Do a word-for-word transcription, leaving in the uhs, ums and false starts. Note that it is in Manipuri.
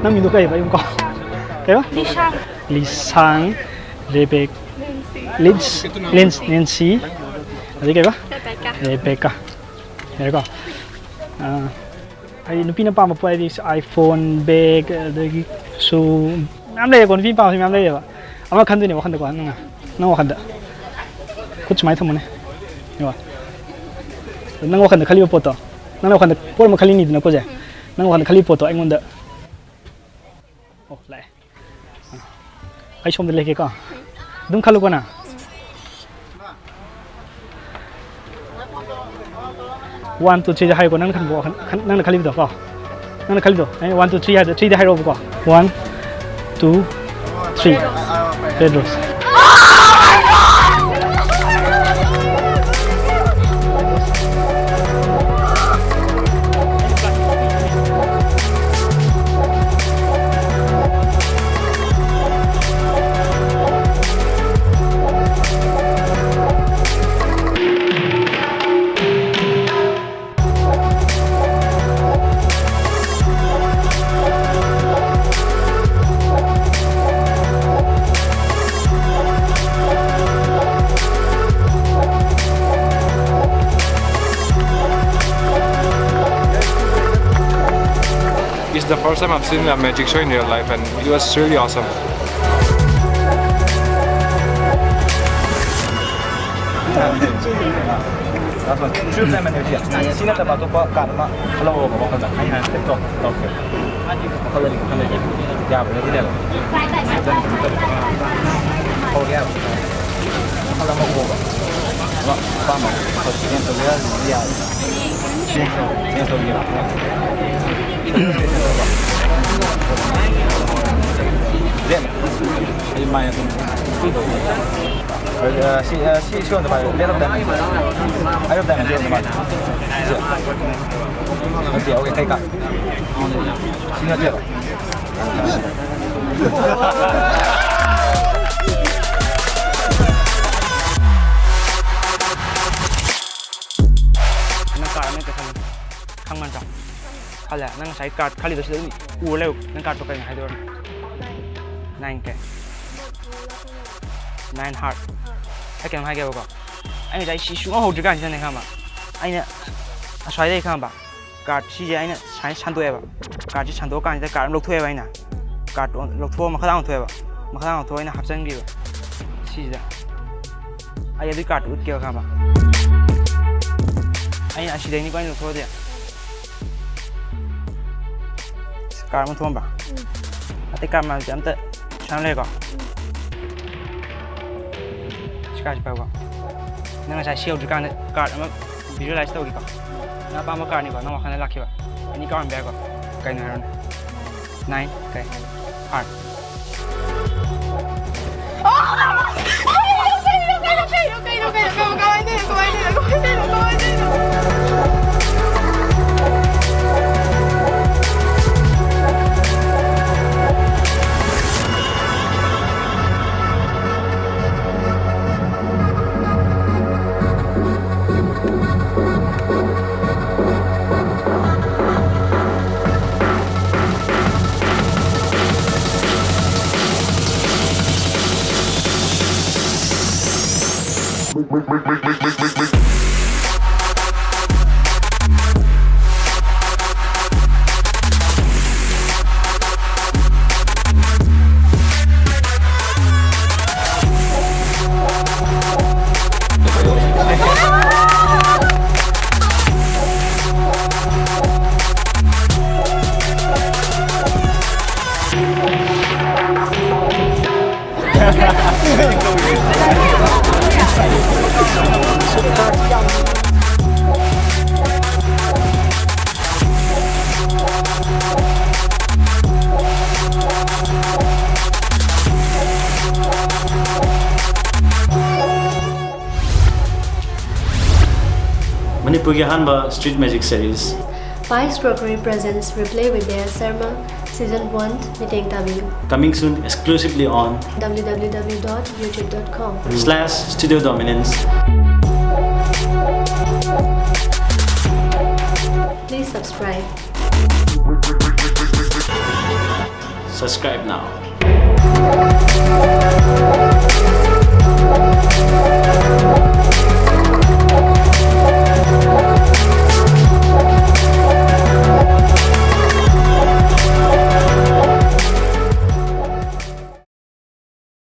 ꯅꯪ ꯃꯤꯡꯗꯣ ꯀꯩꯕ? ꯑꯩꯕꯨ ꯀꯥꯎ-, ꯀꯩꯕ? ꯂꯤꯁꯥꯡ꯫ ꯂꯤꯁꯥꯡ, ꯔꯦꯕꯦꯛ-, ꯂꯤꯟꯁꯤ꯫ ꯂꯤꯟꯁ-, ꯂꯤꯟꯁ, ꯅꯦꯟꯁꯤ꯫ ꯑꯗꯩ ꯀꯩꯕ? ꯔꯦꯕꯦꯀꯥ꯫ ꯔꯦꯕꯦꯀꯥ꯫ ꯌꯥꯔꯦꯀꯣ? ꯑꯥ, ꯍꯥꯏꯗꯤ ꯅꯨꯄꯤꯅ ꯄꯥꯝꯕ ꯄꯣꯠ ꯍꯥꯏꯗꯤ iPhone, bag, ꯑꯗꯒꯤ shoe ꯃꯌꯥꯝ ꯂꯩꯌꯦꯀꯣ, ꯅꯨꯄꯤꯅ ꯄꯥꯝꯕꯁꯤ ꯃꯌꯥꯝ ꯂꯩꯌꯦꯕ꯫ ꯑꯃ ꯈꯟꯗꯣꯏꯅꯦ ꯋꯥꯈꯟꯗꯀꯣ, ꯅꯪꯅ, ꯅꯪ ꯋꯥꯈꯟꯗ꯫ ꯈꯨꯠ ꯁꯨꯃꯥꯏꯅ ꯊꯝꯃꯨꯅꯦ꯫ ꯌꯦꯡꯉꯣ꯫ ꯅꯪ ꯋꯥꯈꯟꯗ ꯈꯜꯂꯤꯕ ꯄꯣꯠꯇꯣ, ꯅꯪ ꯋꯥꯈꯟꯗ ꯄꯣꯠ ꯑꯃ ꯈꯜꯂꯤꯅꯤꯗꯅꯀꯣ, ꯁꯦ꯫ ꯅꯪ ꯋꯥꯈꯟꯗ ꯈꯜꯂꯤꯕ ꯄꯣꯠꯇꯣ ꯑꯩꯉꯣꯟꯗ ꯑꯣ, ꯂꯥꯛꯑꯦ꯫ ꯑꯩ ꯁꯣꯝꯗ ꯂꯦꯛꯀꯦꯀꯣ꯫ ꯑꯗꯨꯝ ꯈꯜꯂꯨꯀꯣ ꯅꯪ꯫ One, two, threeꯗ ꯍꯥꯏꯌꯨꯀꯣ, ꯅꯪꯅ ꯈꯟꯕ ꯋꯥꯈꯜ, ꯈꯟ-, ꯅꯪꯅ ꯈꯜꯂꯤꯕꯗꯣ ꯀꯣ꯫ ꯅꯪꯅ ꯈꯜꯂꯤꯗꯣ꯫ ꯑꯩ one, two, three ꯍꯥꯏꯕꯗꯣ, threeꯗ ꯍꯥꯏꯔꯛꯑꯣꯕꯀꯣ꯫ One, two, three꯫ Red rose꯫ It's the first time I've seen a magic show in real life, and it was really awesome. ꯁꯤ ꯅꯠꯇꯕ ꯑꯇꯣꯞꯄ ꯀꯥꯔꯠ ꯑꯃ ꯂꯧꯔꯣꯕ, ꯋꯥꯈꯜꯗ꯫ ꯑꯩꯅ ꯍꯥꯏꯔꯤꯁꯦ ꯇꯣꯛ, ꯇꯣꯛꯁꯦ꯫ ꯋꯥꯈꯜꯗꯗꯤ ꯈꯟꯗꯣꯏꯅꯦ꯫ ꯌꯥꯕ ꯅꯠꯇꯦꯕ꯫ ꯍꯧꯔꯒꯦ ꯍꯥꯏꯕ꯫ ꯋꯥꯈꯜ ꯑꯃ ꯈꯣꯕ꯫ ꯑꯃ ꯑꯄꯥꯝꯕ ꯆꯦꯟꯖ ꯇꯧꯒꯦꯔꯥ, ꯑꯗꯨꯗꯤ ꯌꯥꯔꯦ꯫ ꯆꯦꯟꯖ ꯇꯧ-, ꯆꯦꯟꯖ ꯇꯧꯒꯦꯔꯥ? ꯔꯦꯠ꯫ ꯑꯩ ꯃꯥꯏ ꯑꯗꯨꯝ ꯀꯨꯏ ꯇꯧꯕꯅꯦ꯫ ꯑ, ꯁꯤ, ꯑ, ꯁꯤ, ꯁꯤ ꯑꯣꯏꯅ ꯄꯥꯏꯌꯨ꯫ Eight of diamond꯫ Eight of diamond, eight of diamond꯫ ꯁꯤꯁꯦ꯫ Okay, okay, ꯀꯩ ꯀꯥ? ꯁꯤ ꯅꯠꯇꯦꯕ꯫ ꯅꯪ ꯀꯥꯔ ꯑꯃ ꯍꯦꯛꯇ ꯈꯜꯂꯨ꯫ ꯈꯪꯕ ꯅꯠꯇ꯭ꯔꯣ? ꯈꯜꯂꯦ꯫ ꯅꯪ ꯉꯁꯥꯏ ꯀꯥꯔꯠ ꯈꯜꯂꯤꯗꯣ ꯁꯤꯗ ꯑꯗꯨꯝ ꯎꯔ ꯂꯩꯌꯨ꯫ ꯅꯪ ꯀꯥꯔꯠꯇꯣ ꯀꯩꯅꯣ ꯍꯥꯏꯗꯣꯔꯛꯑꯣ꯫ Nine K. Nine heart. ꯑꯩ ꯀꯩꯅꯣꯝ ꯍꯥꯏꯒꯦꯕꯀꯣ꯫ ꯑꯩ ꯉꯁꯥꯏ ꯁꯤ ꯁꯨꯡꯍꯧ ꯍꯧꯗ꯭ꯔꯤ ꯀꯥꯟꯁꯤꯗꯅꯦ ꯈꯪꯉꯕ, ꯑꯩꯅ ꯑꯁ꯭ꯋꯥꯏꯗꯩ ꯈꯪꯉꯕ, ꯀꯥꯔꯠ ꯁꯤꯁꯦ ꯑꯩꯅ ꯁꯨꯃꯥꯏꯅ ꯁꯟꯗꯣꯛꯑꯦꯕ꯫ ꯀꯥꯔꯠꯁꯦ ꯁꯟꯗꯣꯛꯑꯀꯥꯟꯁꯤꯗ ꯀꯥꯔꯠ ꯑꯃ ꯂꯧꯊꯣꯛꯑꯦꯕ ꯑꯩꯅ꯫ ꯀꯥꯔꯠ ꯂꯧꯊꯣꯛꯑꯒ ꯃꯈꯥꯗ ꯑꯃꯨꯛ ꯊꯣꯛꯑꯦꯕ꯫ ꯃꯈꯥꯗ ꯑꯃꯨꯛ ꯊꯣꯛꯑꯒ ꯑꯩꯅ ꯍꯥꯞꯆꯤꯟꯈꯤꯕ ꯁꯤꯁꯤꯗ꯫ ꯑꯩ ꯑꯗꯨꯒꯤ ꯀꯥꯔꯠꯇꯨ ꯎꯠꯀꯦꯕ ꯈꯪꯉꯕ꯫ ꯑꯩꯅ ꯑꯁꯤꯗꯩꯅꯤꯀꯣ ꯑꯩꯅ ꯂꯧꯊꯣꯛꯑꯗꯤ꯫ ꯀꯥꯔꯠ ꯑꯃ ꯊꯣꯛꯑꯝꯕ꯫ ꯑꯇꯩ ꯀꯥꯔꯠ ꯃꯌꯥꯝꯁꯦ ꯑꯝꯇ ꯁꯨꯃꯥꯏꯅ ꯂꯩꯀꯣ꯫ ꯁꯤ ꯀꯥꯔꯠꯁꯤ ꯄꯥꯏꯌꯨꯀꯣ꯫ ꯅꯪ ꯉꯁꯥꯏ ꯁꯤ ꯌꯧꯗ꯭ꯔꯤꯀꯥꯟꯗ ꯀꯥꯔꯠ ꯑꯃ ꯚꯤꯖꯨꯋꯦꯂꯥꯏꯁ ꯇꯧꯈꯤꯀꯣ꯫ ꯅꯪ ꯑꯄꯥꯝꯕ ꯀꯥꯔꯠꯅꯤꯀꯣ, ꯅꯪ ꯋꯥꯈꯜꯗ ꯂꯥꯛꯈꯤꯕ꯫ ꯑꯦꯅꯤ ꯀꯥꯔꯠ ꯑꯣꯏꯔꯝꯕ ꯌꯥꯏꯀꯣ꯫ ꯀꯩꯅꯣ ꯍꯥꯏꯔꯣꯅꯦ꯫ ꯅꯥꯏꯟ ꯀꯩ? ꯍꯥꯔꯠ꯫ ꯃꯅꯤꯄꯨꯔꯒꯤ ꯑꯍꯥꯟꯕ street magic series Pice Crockery presents Replay with Dayal Sharma, Season one, ꯃꯤꯠꯌꯦꯡ ꯇꯥꯕꯤꯌꯨ꯫ Coming soon exclusively on W W W dot youtube dot com slash studio dominance. Please subscribe. Subscribe now.